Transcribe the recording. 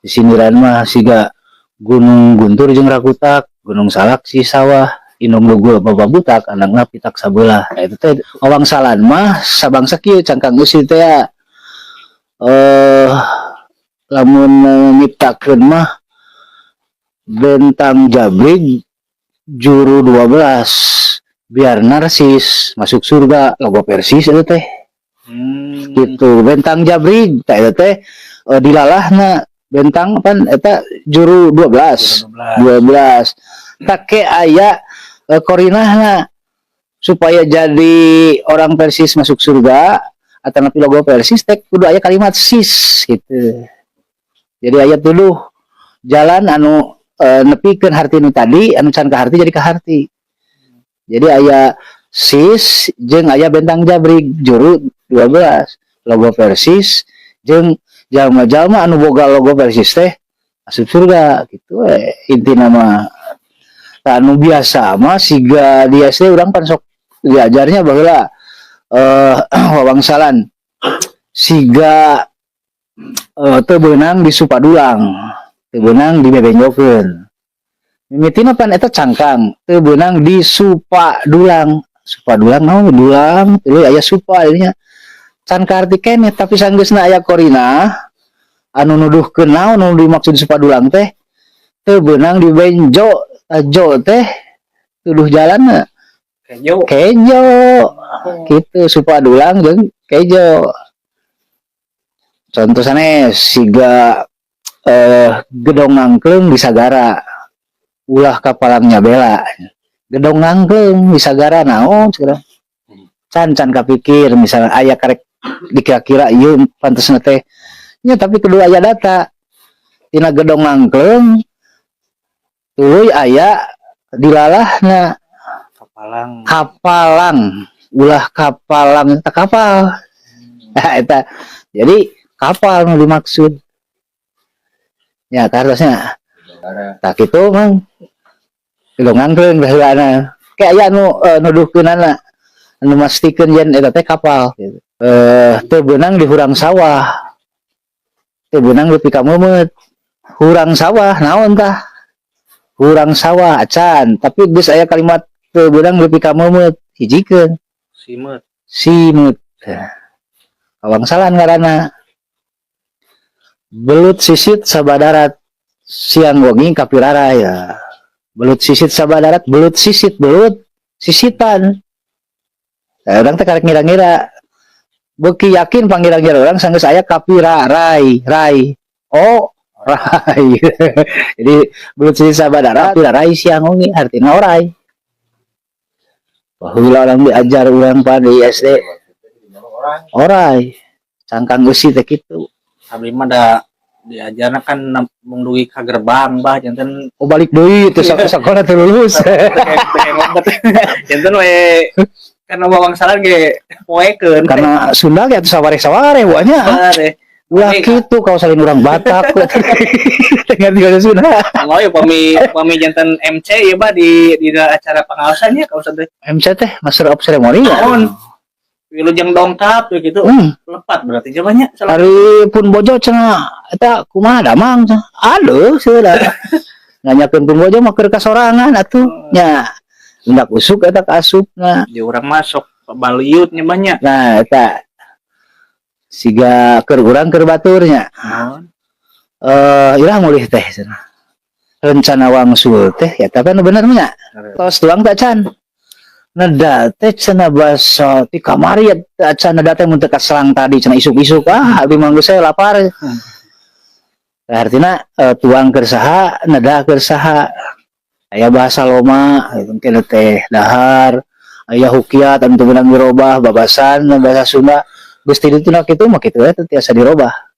Sindiran mah siga Gunung Guntur jeung Rakutak, Gunung Salak si sawah, indung lugul bapak butak, anakna pitak sabelah. Nah, itu teh wangsalan mah sabangsa kieu cangkang eusi teh ya. Lamun nyiptakeun mah bentang jabrig juru 12 biar narsis masuk surga, logo Persis itu teh. Gitu, bentang jabrig teh itu teh dilalahna bentang pan eta juru 12. 12. 12 take aya korinahna supaya jadi orang Persis masuk surga atau napi logo Persis teh kudu aya kalimat sis gitu. Jadi aya tuduh jalan anu nepikeun harti nu tadi anu can kaharti jadi kaharti. Jadi aya sis jeung aya bentang jabrig juru 12 logo Persis jeung jalma-jalma anu boga logo Persis teh asup surga gitu inti nama. Anu biasa mah siga di SD urang pan sok diajarnya baheula wawangsalan siga teu beunang di supadulang, teu beunang dibebenjokeun. Mimitina pan eta cangkang teu beunang di supadulang. Supadulang naon? Dulang tuluy aya supa nya can kaarti keneh, tapi sanggeusna aya korina anu nuduhkeun naon nu dimaksud supadulang teh teu beunang dibenjo. Jo teh tuduh jalan. Kejo. Kejo gitu, supadulang jeung kejo. Contoh sanes siga gedong ngangkleng di sagara ulah kapalangnya bela. Gedong ngangkleng di sagara naon segala can can kapikir. Misalnya aya karek dikira-kira ieu pantesna teh nya, tapi kedua aya data tina gedong ngangkleng tuluy aya dilalahna Kapalang. Kapalang, ulah kapalang eta kapal. Nah, eta jadi kapal nu dimaksud ya kartosnya tak itu mang gedong ngangkleng baheulana kayak aya anu nuduhkeunana anu mastikeun yen eta teh kapal gitu. Teu beunang di hurang sawah, teu beunang nepi ka meumeut. Hurang sawah naon tah? Hurang sawah acan, tapi geus aya kalimat teu beunang nepi ka meumeut, hijikeun. Simeut. Simeut wangsalan ngaranna belut sisit sabadarat siang wengi kapirara ya. Belut sisit sabadarat, belut sisit, belut sisitan. Nah, urang teh karek ngira-ngira beuki yakin pangira-ngira urang sanggeus aya kapirarai rai oh rai. Jadi belut sisit sabadarat kapirarai siang wengi artinya orai. Baheula urang diajar urang pan di SD orai cangkang eusi teh kitu. Abdi mah da diajarna kan mung dugi ka gerbang, bah, janten. Oh, balik deui teh sakola teu lulus. Janten we karena wangsalan ge poekeun. Karena Sunda ge atuh sawareh-sawareh wanya. Sawareh. Ulah kitu kau salin urang Batak ngerti bahasa Sunda. Oh ya, pami pami janten MC ya, bah, di acara pengaosannya kalau teh. MC teh Master of Ceremony ya. Naon? Wilujeng dongkap ya gitu. Lepat berarti jawabannya. Salah. Ari pun bojo cenah eta kumaha damang cenah. Aduh, sudah. Nanyakeun pun bojo mah keur kasorangan atuh nya. Undak usuk eta kaasupna. Di urang masuk baliutnya banyak. Nah, eta siga keur urang keur baturnya. Naon? Irah mulih teh cenah. Rencana wangsul teh ya, tapi anu bener nya. Tos tuang tak can. Neda teh cenah basa ti kamari ya acan neda teh mun teu kaselang tadi cenah isuk-isuk ah abdi mah geus saya lapar. Nah, artinya tuang keur saha, neda keur saha. Aya bahasa loma gitu mungkin teh dahar, aya hukiat anu teu meunang dirobah, babasan bahasa Sunda geus ti ditu kitu mah kitu we teu tiasa dirobah.